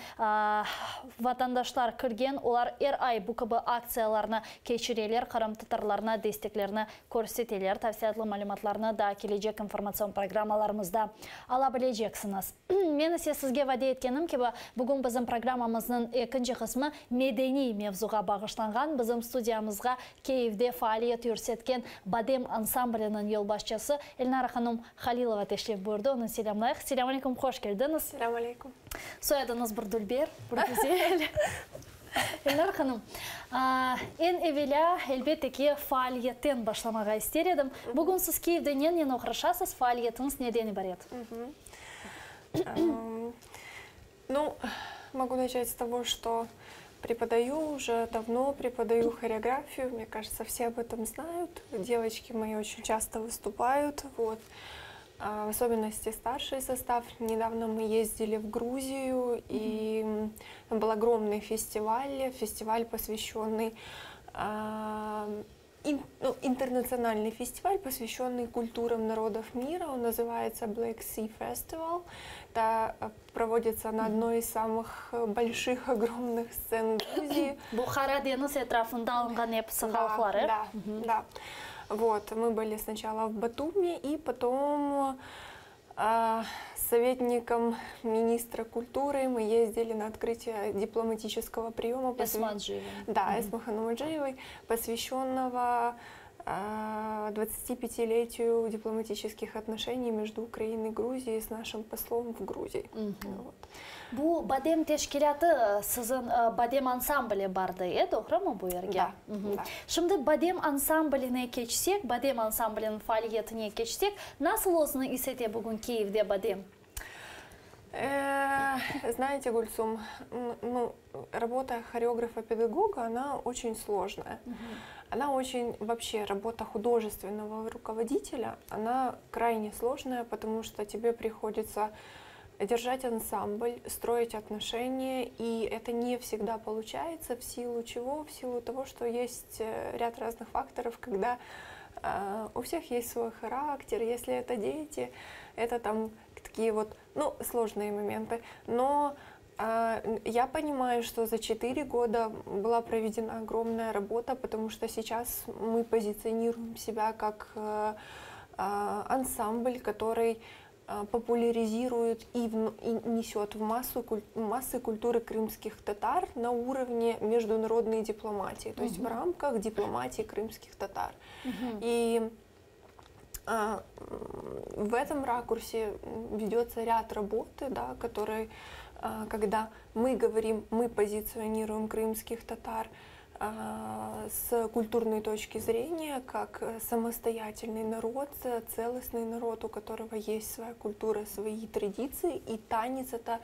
vatandaşlar kirgen, olar er ay bu kibi aktsiyalarnı keçireler, qırımtatarlarına desteklerini körseteler. Tafsilâtlı malümatlarnı daa kelecek informatsion programmalarımızda ala bileceksiñiz. Men ise sizge vade etkenim kibi, bugün bizim programmamıznıñ ekinci qısmı medeniy mevzuğa bağışlanğan. Bizim studiyamızğa Kiyevde faaliyet yürsetken Badem ansambliniñ yolbaşçısı Elnara hanım Halilova teşrif buyurdı. Onı selâmlayıq. Selâm aleyküm, hoş keldiñiz. Selâm aleyküm. Soyadıñız bir dülber, bir güzel. Elnara hanım, eñ evelâ, elbette ki, faaliyetten başlamağa ister edim. Bugün siz Kiyevde nenen oğraşasız, faaliyetiñiz neden ibaret? Ну, могу начать с того, что преподаю уже давно, преподаю хореографию. Мне кажется, все об этом знают. Девочки мои очень часто выступают. Вот. В особенности старший состав. Недавно мы ездили в Грузию, и там был огромный фестиваль, фестиваль, посвященный ну, интернациональный фестиваль, посвященный культурам народов мира. Он называется Black Sea Festival. Это проводится на одной из самых больших, огромных сцен Грузии. Bu Qara deñiz etrafında alınğan episi halqlar, Да, да. Вот, мы были сначала в Батуми, и потом с советником министра культуры мы ездили на открытие дипломатического приема. Эсма Аджиевой. Да, Эсма ханум Аджиевой, посвященного 25-летию дипломатических отношений между Украиной и Грузией с нашим послом в Грузии. Вот. Bu Badem teşkilâtı siziñ Badem ansambli bardı, e, doğrumı bu yerge? Da, da. Şimdi Badem ansambline keçsek, Badem ansambliniñ faaliyetine keçsek, nasıl özüni is ete bugün Kiyevde Badem? Знаете, Гульсум, ну, работа хореографа-педагога, она очень сложная. Она очень, вообще, работа художественного руководителя, она крайне сложная, потому что тебе приходится. Держать ансамбль, строить отношения, и это не всегда получается, в силу чего? В силу того, что есть э, ряд разных факторов, когда э, у всех есть свой характер, если это дети, это там такие вот, ну, сложные моменты. Но э, я понимаю, что за 4 года была проведена огромная работа, потому что сейчас мы позиционируем себя как э, э, ансамбль, который э, популяризирует и, в, и несет в массу, куль, массы культуры крымских татар на уровне международной дипломатии, то есть в рамках дипломатии крымских татар. И а, в этом ракурсе ведется ряд работы, да, которые, а, когда мы говорим, мы позиционируем крымских татар а, с культурной точки зрения, как самостоятельный народ, целостный народ, у которого есть своя культура, свои традиции, и танец это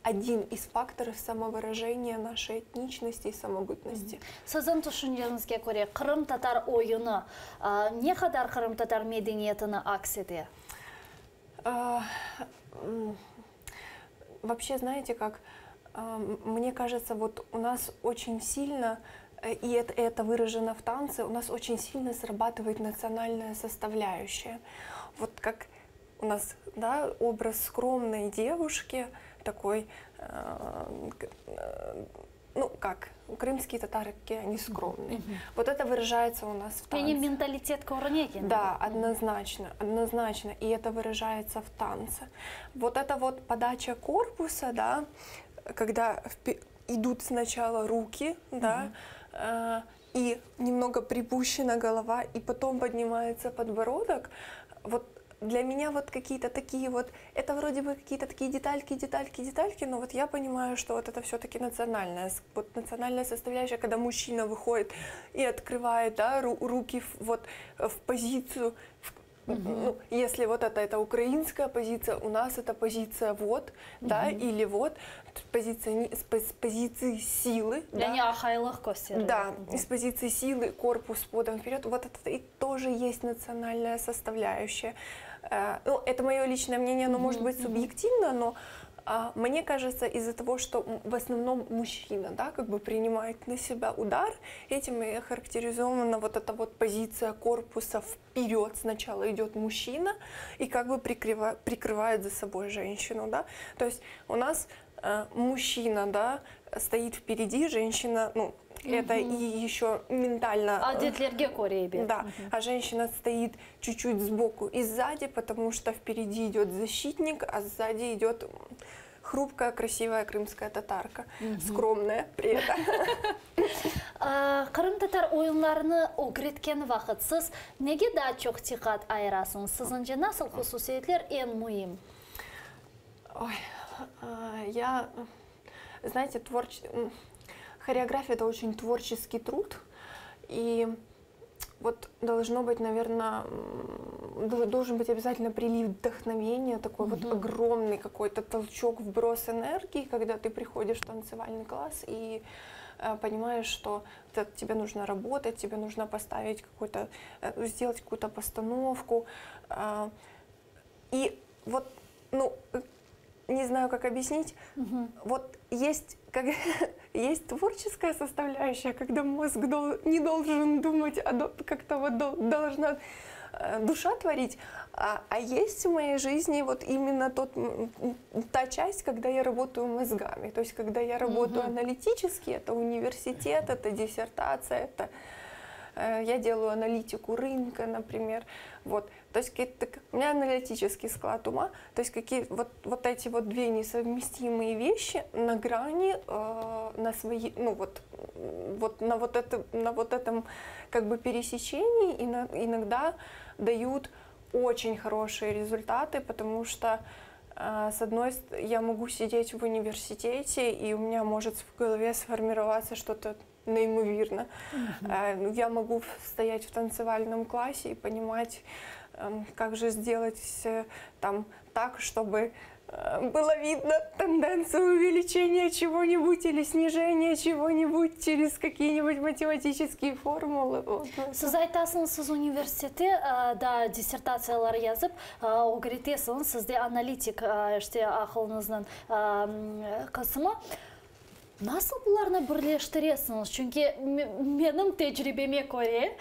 один из факторов самовыражения нашей этничности и самобытности. Siziñ tüşünceñizge köre qırımtatar oyunı ne qadar qırımtatar medeniyetini aks ete? А, Вообще, знаете, как, мне кажется, вот у нас очень сильно, э, и это, это выражено в танце, у нас очень сильно срабатывает национальная составляющая. Вот как у нас, да, образ скромной девушки, такой, э, э, ну как, крымские татары, какие они скромные. Вот это выражается у нас в танце. Yani mentalitet körüne eken. Да, однозначно, однозначно. И это выражается в танце. Вот эта вот подача корпуса, да, когда идут сначала руки, да, э, и немного припущена голова, и потом поднимается подбородок, вот для меня вот какие-то такие вот, это вроде бы какие-то такие детальки, детальки, детальки, но вот я понимаю, что вот это все-таки национальная, вот национальная составляющая, когда мужчина выходит и открывает, да, руки в, вот в позицию, в, ну, если вот это, это украинская позиция, у нас это позиция вот, да, или вот, позиция, с, с позиции силы. Yani да. Ahaylıq köstere. Да, из позиции силы корпус подан вперед. Вот это и тоже есть национальная составляющая. Э, ну, это мое личное мнение, оно может быть субъективно, но мне кажется, из-за того, что в основном мужчина, да, как бы принимает на себя удар, этим и характеризована вот эта вот позиция корпуса вперед. Сначала идет мужчина и как бы прикрыва, прикрывает за собой женщину, да. То есть у нас э, мужчина, да, стоит впереди, женщина, ну, это и еще ментально. Adetlerge köre. Да, а женщина стоит чуть-чуть сбоку и сзади, потому что впереди идет защитник, а сзади идет хрупкая, красивая крымская татарка, скромная при этом. Qırımtatar oyunlarını ögretken vaqıt siz nege daa çoq diqqat ayırasıñız? Siziñce nasıl hususiyetler eñ müim? Ой, я, знаете, творч... хореография это очень творческий труд, и вот должно быть, наверное, должен быть обязательно прилив вдохновения, такой вот огромный какой-то толчок, вброс энергии, когда ты приходишь в танцевальный класс и э, понимаешь, что это, тебе нужно работать, тебе нужно поставить какой-то, э, сделать какую-то постановку. Э, и вот, ну, не знаю, как объяснить, вот есть, как, есть творческая составляющая, когда мозг дол, не должен думать, а до, как-то вот дол, должна э, душа творить. А, а есть в моей жизни вот именно тот, та часть, когда я работаю мозгами. То есть, когда я работаю аналитически, это университет, это диссертация, это э, я делаю аналитику рынка, например. Вот. То есть у меня аналитический склад ума, то есть какие вот, вот эти вот две несовместимые вещи на грани, э, на свои, ну вот, вот на вот, это, на вот этом как бы пересечении иногда дают очень хорошие результаты, потому что э, с одной стороны, я могу сидеть в университете, и у меня может в голове сформироваться что-то неймовірне. Mm-hmm. Я могу стоять в танцевальном классе и понимать, эм, как же сделать э, там так, чтобы. Было видно тенденцию увеличения чего-нибудь или снижения чего-нибудь через какие-нибудь математические формулы. Вот. Siz aytasıñız, siz universitette da dissertatsiyalar yazıp ögretesiñiz, sizde analitik işte aqılıñıznıñ qısmı. Nasıl bularnı birleştiresiñiz? Çünki menim tecribeme köre,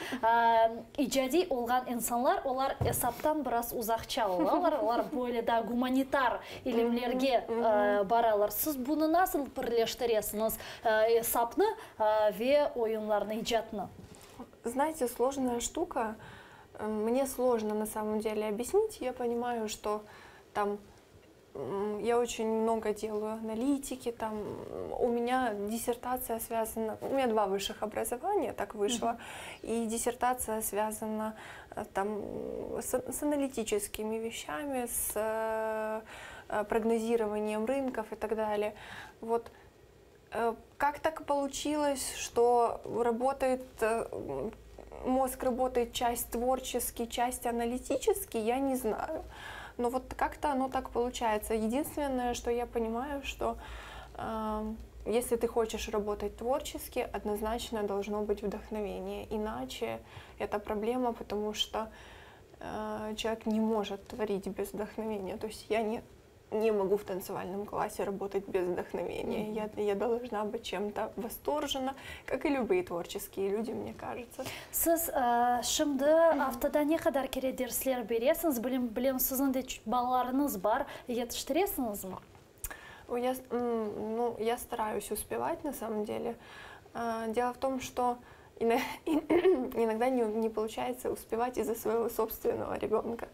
icadiy olğan insanlar, olar esaptan biraz uzaqça olalar, olar böyle daa gumanitar ilimlerge baralar. Siz bunı nasıl birleştiresiñiz, esapnı ve oyunlarnı, icatnı? Знаете, сложная штука. Мне сложно на самом деле объяснить. Я понимаю, что там я очень много делаю аналитики, там у меня диссертация связана, у меня два высших образования, так вышло, и диссертация связана там с аналитическими вещами, с прогнозированием рынков и так далее. Вот как так получилось, что работает мозг работает часть творчески, часть аналитически, я не знаю. Но вот как-то оно так получается. Единственное, что я понимаю, что если ты хочешь работать творчески, однозначно должно быть вдохновение. Иначе это проблема, потому что человек не может творить без вдохновения. То есть я не могу в танцевальном классе работать без вдохновения. Я должна быть чем-то восторжена, как и любые творческие люди, мне кажется. Siz şimdi aftada ne qadar kere dersler beresiñiz? Bilem, bilem siziñ de balalarıñız bar. Yetiştiresiñizmi? Я, ну, я стараюсь успевать на самом деле. Дело в том, что иногда не получается успевать из-за своего собственного ребенка,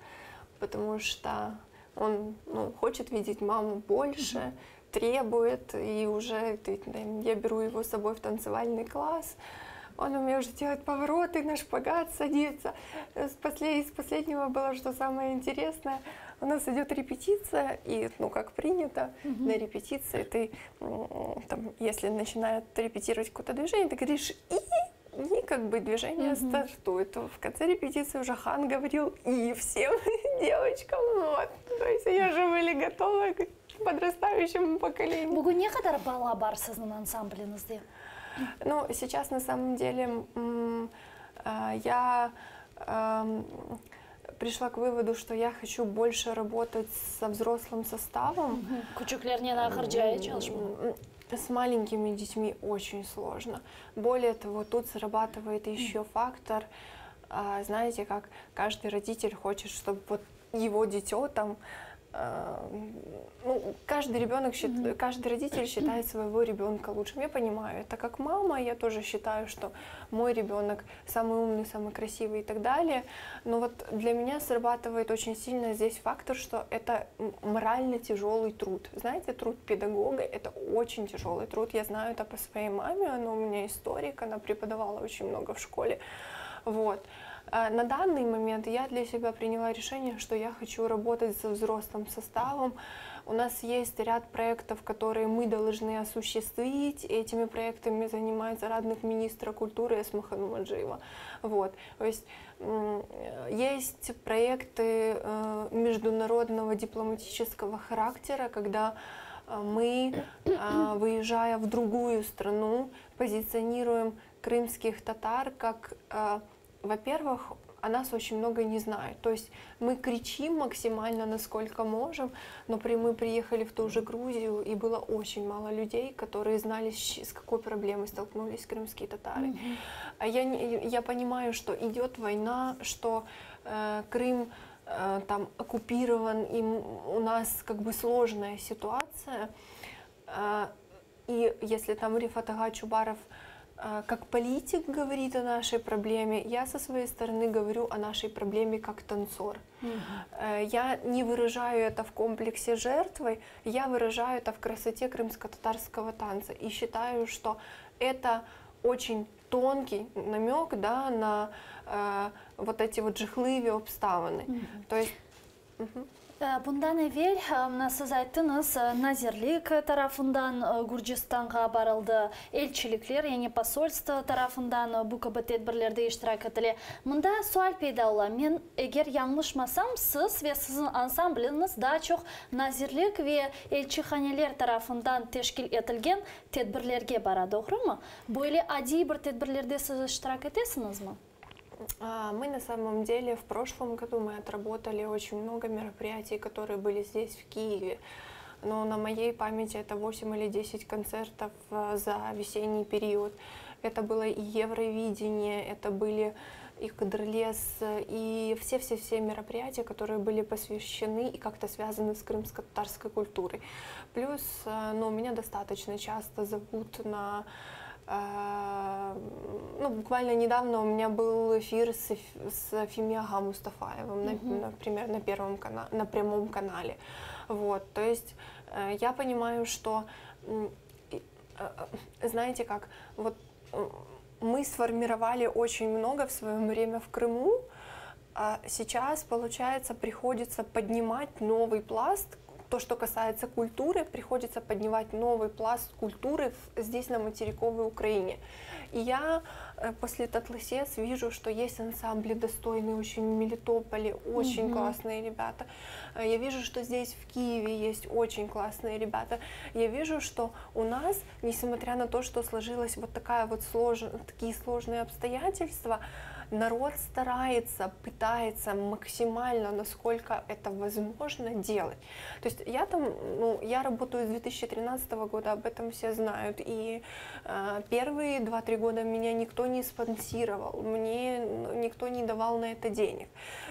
потому что он, ну, хочет видеть маму больше, требует, и уже я беру его с собой в танцевальный класс, он у меня уже делает повороты, на шпагат садится. Из последнего было, что самое интересное, у нас идет репетиция, и, ну, как принято, на репетиции ты, там, если начинает репетировать какое-то движение, ты говоришь «и», и как бы движение стартует. В конце репетиции уже Хан говорил «и» всем девочкам. Вот. То есть они уже были готовы к подрастающему поколению. Bugün ne qadar bala bar siziñ ansambliñizde? Ну, сейчас на самом деле я пришла к выводу, что я хочу больше работать со взрослым составом. Küçüklernen ağırca çalışmaq. С маленькими детьми очень сложно. Более того, тут срабатывает еще фактор, знаете, как каждый родитель хочет, чтобы вот его дитё там, ну, каждый ребенок, каждый родитель считает своего ребенка лучшим. Я понимаю, это как мама, я тоже считаю, что мой ребенок самый умный, самый красивый и так далее. Но вот для меня срабатывает очень сильно здесь фактор, что это морально тяжелый труд. Знаете, труд педагога – это очень тяжелый труд. Я знаю это по своей маме, она у меня историк, она преподавала очень много в школе. Вот. На данный момент я для себя приняла решение, что я хочу работать со взрослым составом. У нас есть ряд проектов, которые мы должны осуществить. Этими проектами занимается радник министра культуры Эсмахан Умаджиева. Вот. То есть есть проекты международного дипломатического характера, когда мы, выезжая в другую страну, позиционируем крымских татар как, во-первых, о нас очень много не знают. То есть мы кричим максимально, насколько можем, но мы приехали в ту же Грузию, и было очень мало людей, которые знали, с какой проблемой столкнулись крымские татары. А я понимаю, что идет война, что Крым там оккупирован, и у нас как бы сложная ситуация. И если там Рифат ага Чубаров как политик говорит о нашей проблеме, я со своей стороны говорю о нашей проблеме как танцор. Я не выражаю это в комплексе жертвы, я выражаю это в красоте крымско-татарского танца и считаю, что это очень тонкий намек, да, на вот эти вот жахливі обставини. То есть, мгм. Bundan evel, mına siz ayttıñız, nazirlik tarafından Gürcistanğa barıldı, elçilikler, yani posolstvo tarafından bu kibi tedbirlerde iştirak etile. Mında sual peyda ola, men eger yañlışmasam, siz ve siziñ ansambliñiz daa çoq nazirlik ve elçihaneler tarafından teşkil etilgen tedbirlerge bara, doğrumı? Böyle adiy bir tedbirlerde siz iştirak etesiñizmi? Мы на самом деле в прошлом году мы отработали очень много мероприятий, которые были здесь, в Киеве. Но на моей памяти это 8 или 10 концертов э, за весенний период. Это было и Евровидение, это были и Кадрлес, и все-все-все мероприятия, которые были посвящены и как-то связаны с крымско-татарской культурой. Плюс, э, ну, меня достаточно часто зовут на э, ну, буквально недавно у меня был эфир с, с Феми-ага Мустафаевым, mm-hmm. например, на первом канале, на прямом канале. Вот, то есть э, я понимаю, что, знаете как, вот мы сформировали очень много в свое время в Крыму, а сейчас, получается, приходится поднимать новый пласт, то, что касается культуры, приходится поднимать новый пласт культуры здесь, на материковой Украине. И я э, после Tatlı Ses вижу, что есть ансамбли достойные очень в Мелитополе, очень mm-hmm. классные ребята. Э, я вижу, что здесь в Киеве есть очень классные ребята. Я вижу, что у нас, несмотря на то, что сложилась вот такая вот слож... такие сложные обстоятельства, народ старается, пытается максимально, насколько это возможно, делать. То есть я там, ну, я работаю с 2013 года, об этом все знают, и э, первые 2-3 года меня никто не спонсировал, мне никто не давал на это денег.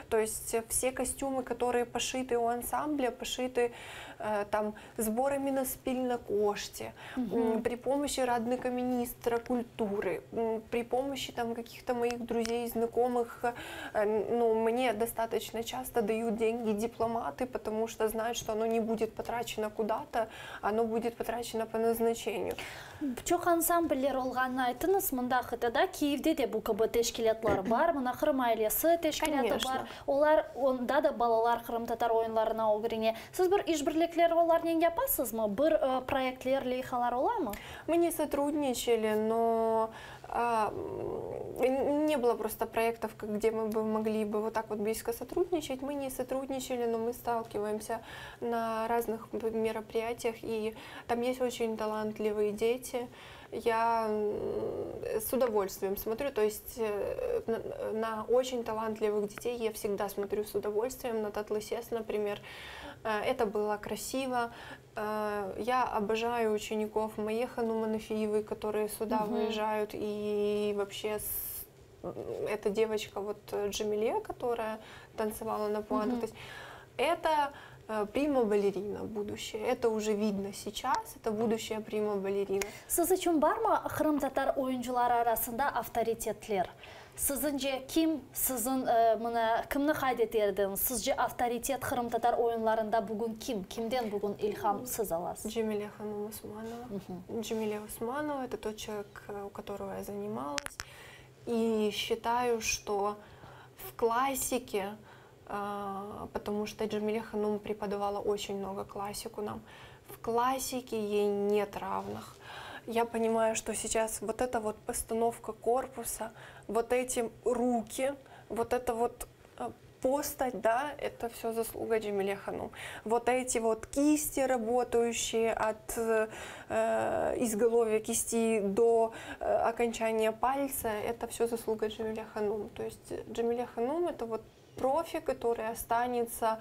То есть все костюмы, которые пошиты у ансамбля, пошиты э, там сборами на Спільна кошти, угу. при помощи радника министра культуры, при помощи там каких-то моих друзей, знакомых, э, ну, мне достаточно часто дают деньги дипломаты, потому что знают, что оно не будет потрачено куда-то, оно будет потрачено по назначению. Çoq ansambller olğanını ayttıñız, mında qıtada Kiyevde de bu kibi teşkilâtlar bar, mına Qırım ailesi teşkilâtı bar, olar, onda da balalar qırımtatar oyunlarına ögrene. Siz bir işbirlikler olarnen yapasızmı? Bir proyektler, leyhalar olamı? Мы не сотрудничали, но не было просто проектов, где мы бы могли бы вот так вот близко сотрудничать. Мы не сотрудничали, но мы сталкиваемся на разных мероприятиях, и там есть очень талантливые дети. Я с удовольствием смотрю, то есть э, на, на очень талантливых детей я всегда смотрю с удовольствием, на Tatlı Ses, например. Э, это было красиво. Э, я обожаю учеников Майе ханум Анафиевой, которые сюда угу. выезжают, и вообще с, эта девочка вот Джамиле, которая танцевала на пуантах. Угу. То есть это прима-балерина будущее. Это уже видно сейчас, это будущая прима-балерина. Siz içün barmı qırımtatar oyuncıları arasında avtoritetler? Siziñce kim siziñ mına kimni qayd eter ediñiz? Sizce avtoritet qırımtatar oyunlarında bugün kim? Kimden bugün ilham siz alasız? Джемиле ханум Усманова. Угу. Джемиле Усманова – это тот человек, у которого я занималась. И считаю, что в классике, потому что Джемиле ханум преподавала очень много классику нам, в классике ей нет равных. Я понимаю, что сейчас вот эта вот постановка корпуса, вот эти руки, вот это вот э, постать, да, это все заслуга Джемиле ханум. Вот эти вот кисти, работающие от э, изголовья кисти до э, окончания пальца, это все заслуга Джемиле ханум. То есть Джемиле ханум это вот профи, который останется,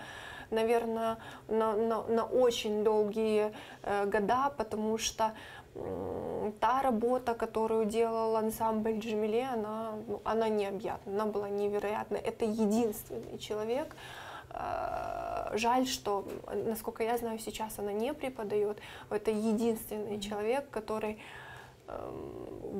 наверное, на, на, на очень долгие э, года, потому что та работа, которую делал ансамбль Джемиле, она, ну, она необъятна, она была невероятна. Это единственный человек. Э, жаль, что, насколько я знаю, сейчас она не преподает. Это единственный человек, который...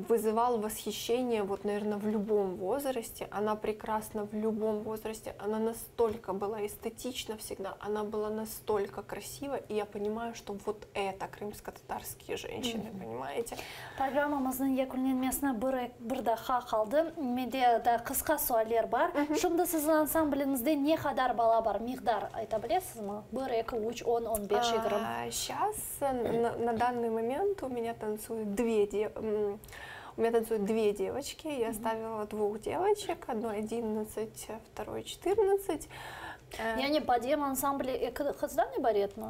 вызывал восхищение, вот, наверное, в любом возрасте. Она прекрасна в любом возрасте. Она настолько была эстетична всегда, она была настолько красива, и я понимаю, что вот это крымско-татарские женщины, понимаете? Programmamıznıñ yekünlenmesine bir, bir daqqa qaldı. Mende daa qısqa sualler bar. Şimdi siziñ ansambliñizde ne qadar bala bar? Miqdar ayta bilesizmi? Bir, eki, üç, on, on beş, 20. Сейчас, на данный момент у меня танцуют две де у меня танцуют две девочки. Я оставила двух девочек, одной 11, второй 14. Yani Badem ansambli eki qızdan ibaretmi?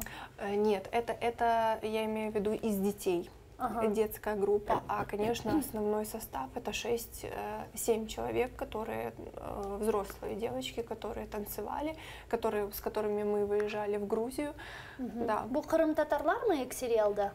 Нет, это я имею в виду из детей. Детская группа, а, конечно, основной состав это 6-7 человек, которые взрослые девочки, которые танцевали, которые, с которыми мы выезжали в Грузию. Да. Bu qırımtatarlarmı ekseriyelde?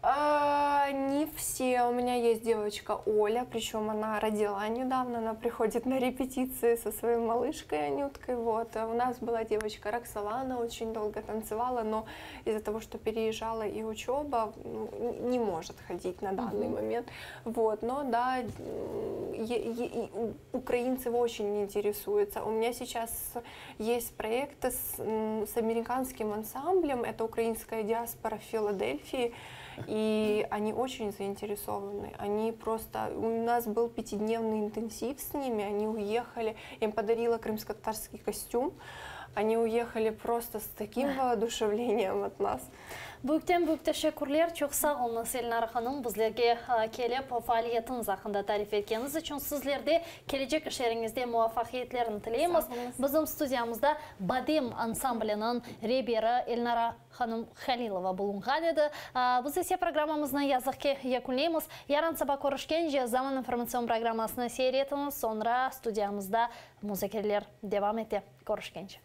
А, не все. У меня есть девочка Оля, причем она родила недавно, она приходит на репетиции со своей малышкой Анюткой. Вот. А у нас была девочка Роксолана, очень долго танцевала, но из-за того, что переезжала и учеба, ну, не может ходить на данный Мгм. момент. Вот. Но да, украинцы очень интересуются. У меня сейчас есть проекты с американским ансамблем, это украинская диаспора в Филадельфии. И они очень заинтересованы. Они просто... У нас был пятидневный интенсив с ними, они уехали. Я им подарила крымско-татарский костюм. Они уехали просто с таким воодушевлением от нас. Büyükten büyük teşekkürler. Çoq sağ oluñız, Elnara hanım, bizlerge kelip faaliyetiñiz aqqında tarif etkeniñiz içün sizlerge kelecek işleriñizde muvafaqiyetlerini tileymiz. Bizim studiyamızda Badem ansambliniñ reberi Elnara hanım Halilova bulunğan edi. Biz ise programmamıznı yazıq ki yekünleymiz. Yarın saba körüşkence Zaman informatsion programmasını seyir etiñiz, soñra studiyamızda muzakereler devam ete. Körüşkence.